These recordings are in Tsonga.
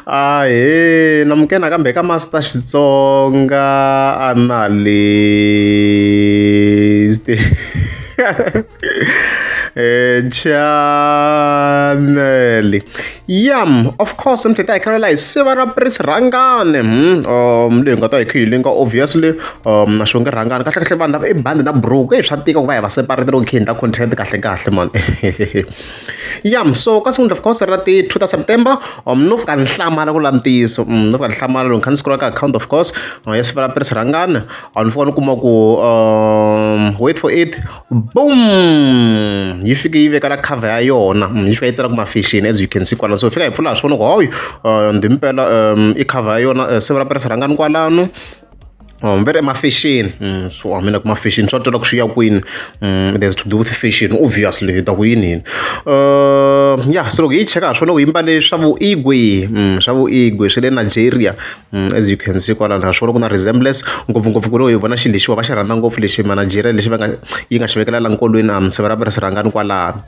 Ahee namukela nakambe ka Master Xitsonga Analyst channel ya of course mi tlhela hi khalela hi siva ra Prince Rhangani leyi nga ta hi kha hi linka obviously na Xongi Rhangani kahle kahle vanhu lava i bandi na buruku e swa tika ku va hi va separate loko hi kha hi endla content kahle kahle mani. Ya so ka siku of course ra ti 2 ta September no fika ni hlamala ku la ntiyiso no fika ni hlamala loko ni kha ni scroll ka account of course ya siva ra Prince Rhangani a ni fika ni kuma ku wait for it boom yi fike yi veka na cover ya yona yi fika yi tsala ku mafexeni as you can see kwala so hi fika hi pfula hi swona ku hayi ndi mpela i cover ya yona siva ra Prince Rhangani kwalano. Va ri emafexeni so a mina ku mafexeni swa twala ku swi ya kwini it has to do with fashion obviously hi ta ku yini yini ya se loko hi yi cheka ha swona ku yi mbale swa vo igwe swa vo igwe swa le Nigeria as you can see kwalano ha swona ku na resemblance ngopfungopfu ku ri hi vona xilo lexiwa va xi rhandza ngopfu lexi ma-Nigeria lexi va nga yi nga xi vekela la nkolweni a misava ra rhangani kwalano.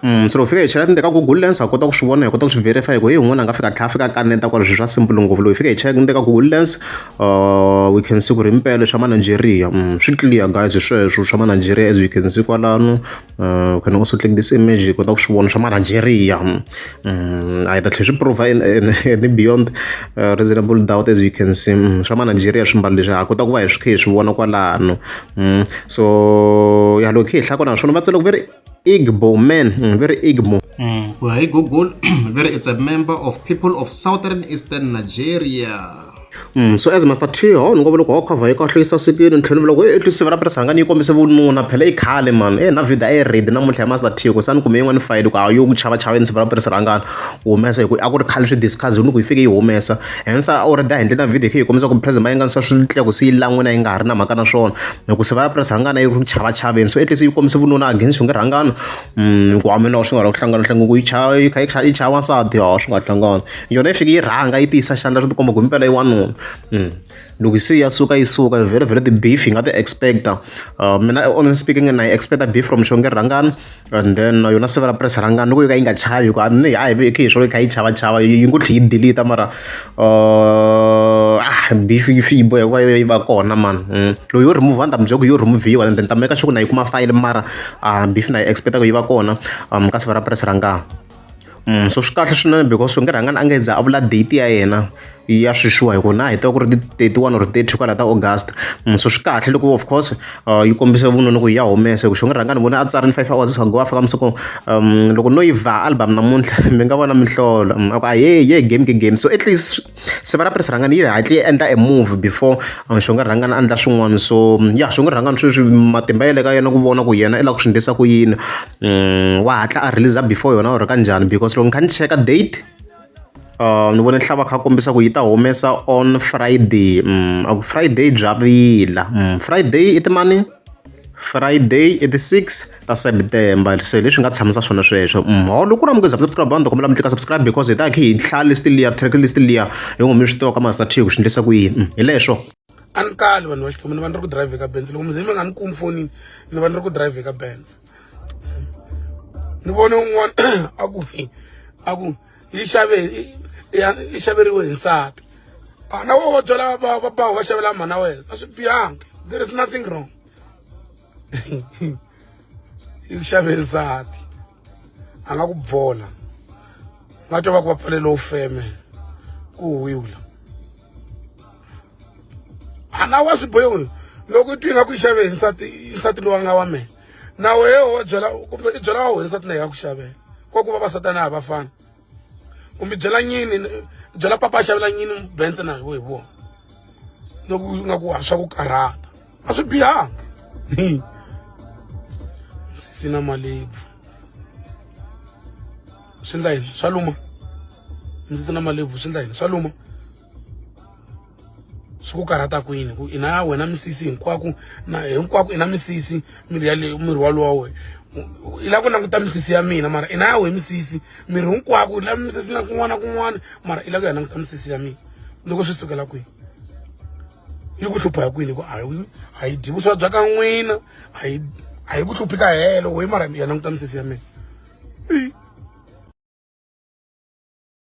Se loko hi fika hi chela ka Google Lens ha kota ku swi vona hi kota ku swi verify hi ku hi un'wana a nga fika a tlhela a fika a kaneta kwala swilo swa simple ngopfu loko hi fika hi cheka ndzeni ka Google Lens we can see ku ri himpela swa ma-Nigeria swi clear guys hi sweswo swa ma-Nigeria as you can see kwalano we can also click this image hi kota ku swi vona swa ma-Nigeria a hi ta tlhela swi prove in beyond reasonable doubt as you can see swa ma-Nigeria swimbalo leswi ha kota ku va hi swi kha hi swi vona kwalano so ya loko hi kha hi hlaya kona swona va tsale ku ve ri Igbo man, very Igbo. Ku ya hi Google, very it's a member of people of southern eastern Nigeria. So as Master T, ho ni ngo loko ho cover yi kahle yi sasekile ni tlhela ni vula ku at least ra Prince Rhangani yi kombise vununa phela i khale man e na video a yi ready namuntlha ya Master T ku se a ni kume yin'wana file ku a yo ku chava chaveni siva ra Prince Rhangani humesa hi ku a ku ri khale swi discuss ni ku yi fike yi humesa hence already a hi endle na video hi kha hi kombisa ku President Mayengani se swi tlula ku se yi lan'wini yi nga ha ri na mhaka na swona hi ku se va ya Prince Rhangani yi ri ku chava chaveni so at least yi kombise vununa against Xongi Rhangani ku a mina swi nga ri ku hlangana hlangana ku yi chava yi kha yi yi chava wansati ha swi nga hlangani yona yi fike yi rhanga yi tiyisa xandla swi tikomba ku himpela i wanuna loko se ya suka yi suka vhele vhele ti-beef hi nga ti expect-a mina honestly speaking na yi expect-a beef from Xongi Rhangani and then yona siva ra Prince Rhangani loko yo ka yi nga chavi hi ku a ni a hi khe hi swona yi kha yi chava chava yi ngo tlhe yi delete mara ah beef yi yi boheka ku va yi va kona mani loko yo remove a ni ta mi byela ku yo remove-iwa and then ni ta make sure ku na yi kuma file mara beef na yi expect ku yi va kona ka siva ra Prince Rhangani. So swi kahle swinene because Xongi Rhangani a nge za a vula date ya yena ya sweswiwa hi ku na hi tiva ku ri ti 31 or 30 kwala ta August so swi kahle loko of course yi kombise vununa ku ya humesa hi ku Xongi Rhangani vona a tsarini 5 hours ago a fika masiku loko no yi vha album namuntlha mi nga vona mihlolo a ku ahee ye game ke game so at least siva ra Prince Rhangani yi hatle yi endla a move before Xongi Rhangani a endla swin'wana so ya Xongi Rhangani sweswi matimba ya le ka yena ku vona ku yena i lava ku swi endlisa ku yini wa hatla a release before yona or kanjhani because loko ni kha ni cheka date ni vone nhlava kha kombisa ku yi ta humesa on Friday a ku Friday bya vila Friday i timani Friday i ti 6 ta September se leswi nga tshamisa swona sweswo ho loko ku ri amukeza subscribe button kombela mi tlika subscribe because hi ta kha hi hlaya list liya track list liya hi ngo mi swi tiva ka Master T ku swi endlisa ku yini hi leswo. A ni kali vanhu va Xikwembu ni va ni ri ku drive ka Benz loko muze mi nga ni kumi fonini ni va ni ri ku drive ka Benz ni vone un'wana a ku a ku yi xave yi xaveriwe hi nsati a na wo byela va va va xavela mhana wena a swi bihanga there is nothing wrong yi xave nsati a nga ku bvola nga twa va ku va pfalele u feme ku huwula a na wa swi bohe loko i twi nga ku yi xave hi nsati nsati lowu a nga wa mehe na wehe wo byela kumbe i byela wa wena nsati na ya ku xavela ko ku vavasati na a va fani kumbe byela nyini byela papa a xavela nyini bense na hi vona loko u nga ku swa ku karhata a swi bihanga sisi na malebvu swi ndla yini swa luma misisi na malebvu swi ndla yini swa luma swi ku karhata kwini ku ina ya wena misisi hinkwaku na hinkwako ina misisi miri ya le miri walowa wena i lava ku languta misisi ya mina mara ina ya wena misisi miri hinkwako i lava misisi na kun'wana na kun'wana mara i lava ku ya languta misisi ya mina loko swi sukela kwini yi ku hlupha ya kwini ku a yi a yi dyi vuswa bya ka n'wina a yi a yi ku hluphi ka helo we mara ya languta misisi ya mina.